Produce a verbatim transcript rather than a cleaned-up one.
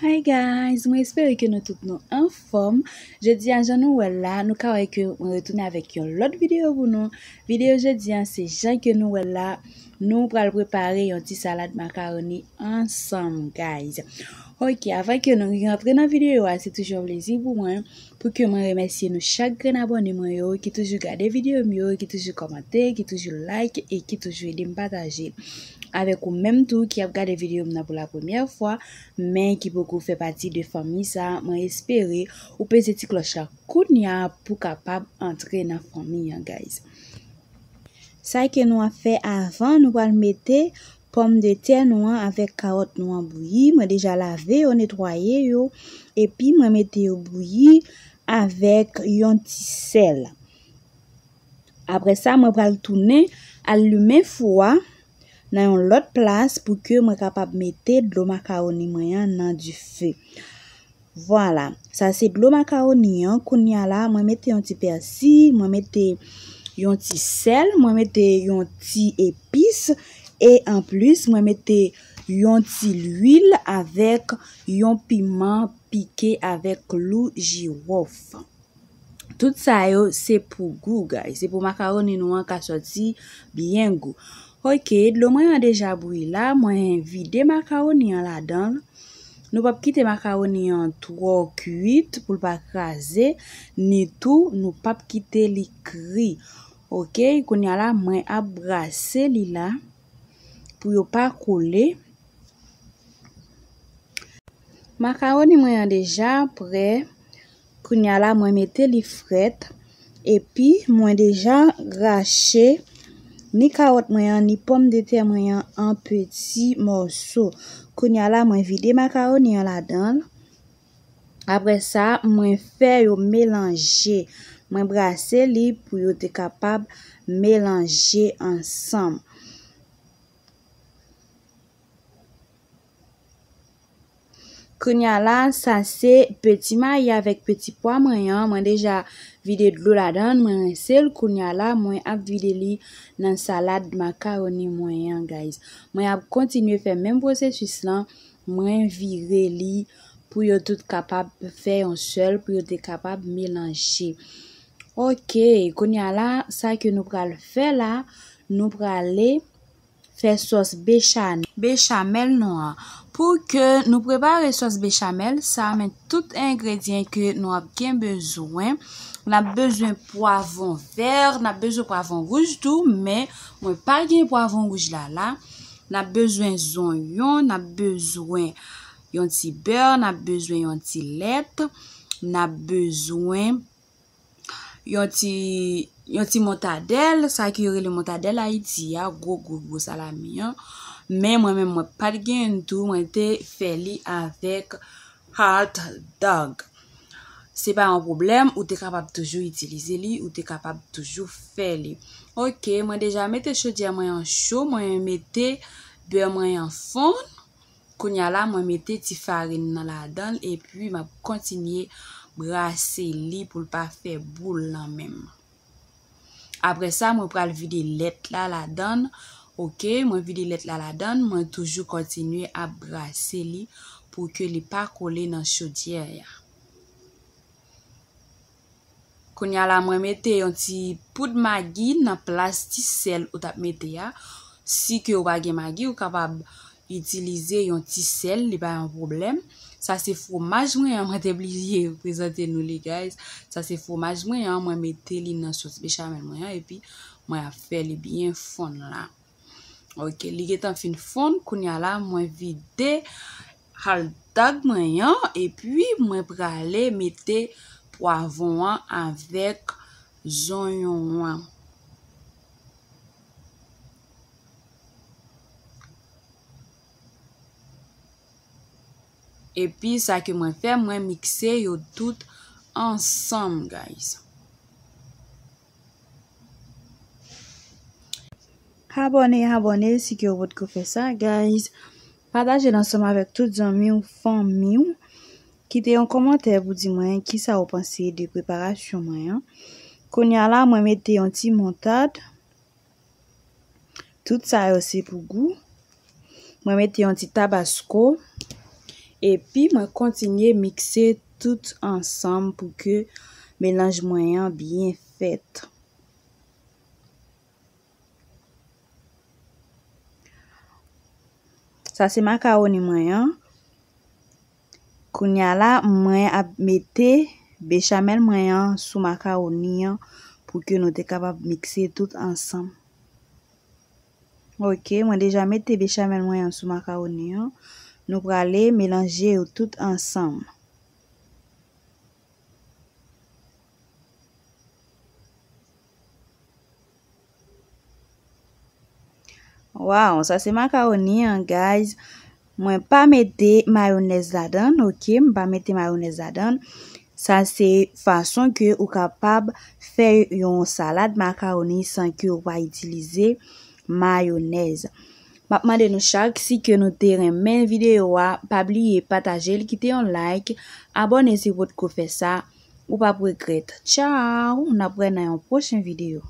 Hi guys, mwen espere ke nou tout nou anfòm. Jodi a, jan nou wè l la, nou ka wè ke mwen retounen avèk yon lòt videyo pou nou. Videyo jodi a, se jan ke nou wè l la, nou pral prepare yon ti salad makawoni ansanm, guys. Ok, avan ke nou rantre nan videyo a, se toujou yon plezi pou mwen pou ke mwen remèsye nou chak grenn abòne mwen yo ki toujou gade videyo m yo, ki toujou kòmante, ki toujou like e ki toujou ede m pataje. Avèk ou menm tou ki ap gade videyo m nan pou la premyè fwa, men ki poko fè pati de fanmi sa, mwen espere ou peze ti klòch la kounya pou kapab antre nan fanmi an, guys. Sa ke nou ap fè avan, nou pral mete pòmdetè nou an avèk kawòt nou an bouyi. Mwen deja lave yo, netwaye yo, epi mwen mete yo bouyi avèk yon ti sèl. Apre sa, mwen pral tounen al limen fou a nan yon lòt plas pou ke mwen kapab mete dlo makawoni mwen an nan dife. Vwala, sa se dlo makawoni an. Kounya la, mwen mete yon ti pèsi, mwen mete yon ti sèl, mwen mete yon ti epis, e anplis, mwen mete yon ti lwil avèk yon piman pike avèk klou jiwòf. Tout sa yo, se pou gou, guys. Se pou makawoni nou an ka sòti byen gou. Ok, dlo mwen an deja bouyi la, mwen vide makawoni an ladan l. Nou p ap kite makawoni an twò kuit pou l pa kraze, ni tou nou p ap kite li kri. Ok, kounya la, mwen ap brase li la pou yo pa kole. Makawoni mwen an deja prè. Kounya la, mwen mete li frèt. Epi, mwen deja rache ni kawòt mwen an, ni pòmdetè mwen an an peti mòso. Kounya la, mwen vide makawoni an ladan l. Apre sa, mwen fè yo melanje. Mwen brase li pou yo te kapab melanje ansanm. Kounya la, sa se peti mayi avèk peti pwa mwen an. Mwen deja vide dlo ladan l, mwen rense l. Kounya la, mwen ap vide li nan salad makawoni mwen an, guys. Mwen ap kontinye fè menm pwosesis lan. Mwen vire li pou yo tout kapab fè yon sèl, pou yo te kapab melanje. Ok, kounya la, sa ke nou pral fè la, nou prale fè sòs becha-, bechamèl nou an. Pou ke nou prepare sòs bechamèl sa, men tout engredyan ke nou ap gen bezwen. N ap bezwen pwavwon vè, n ap bezwen pwavwon wouj tou, men mwen pa gen pwavwon wouj la la. N ap bezwen zonyon, n ap bezwen yon ti bè, n ap bezwen yon ti lèt, n ap bezwen yon ti, yon ti montadèl, sa ke yo rele montadèl Ayiti a, gwo, gwo, gwo salami an. Men mwen menm, mwen pa t gen tou, mwen te fè li avèk hot dog. Se pa yon pwoblèm, ou te kapab toujou itilize li, ou te kapab toujou fè li. Ok, mwen deja mete chodyè mwen an cho, mwen mete bè mwen an fonn. Kounya la, mwen mete ti farin nan ladan l, epi m ap kontinye brase li pou l pa fè boul nan men m. Apre sa, mwen pral vide lèt la ladan l. Ok, mwen vide lèt la ladan l, mwen toujou kontinye ap brase li pou ke li pa kole nan chodyè a. Kounya la, mwen mete yon ti poud magi nan plas ti sèl ou t ap mete a. Si ke ou pa gen magi, ou kapab itilize yon ti sèl, li pa yon pwoblèm. Sa se fwomaj mwen an, mwen te bliye prezante nou li, guys. Sa se fwomaj mwen an, mwen mete li nan sòs bechamèl mwen an, epi mwen ap fè li byen fonn la. Ok, li gentan fin fonn, kounya la, mwen vide hot dog mwen an, epi mwen prale mete pwavwon an avèk zonyon an. Epi sa ke mwen fè, mwen mikse yo tout ansanm, guys. Abòne, abòne, si ke w potko fè sa, guys. Pataje l ansanm avèk tout zanmi w, fanmi w. Kite yon kòmantè pou di mwen kisa w panse de preparasyon mwen an. Kounya la, mwen mete yon ti montad. Tout sa yo se pou gou. Mwen mete yon ti tabasko. Epi mwen kontinye mikse tout ansanm pou ke melanj mwen an byen fèt. Sa se makawoni mwen an. Kounye a la, mwen ap mete bechamel mwen an sou makawoni an pou ke nou te kapab mikse tout ansanm. Ok, mwen deja mete bechamel mwen an sou makawoni an. Nou prale melanje yo tout ansanm. Wow, sa se makawoni an, guys. Mwen pa mete mayonèz ladan, ok? M pa mete mayonèz ladan. Sa se fason ke ou kapab fè yon salad makawoni san ke ou pa itilize mayonèz. M ap mande nou chak, si ke nou te renmen videyo a, pa bliye pataje l, kite yon like, abòne si w potko fè sa, ou p ap regrèt. Tchao, n ap wè nan yon pwochen videyo.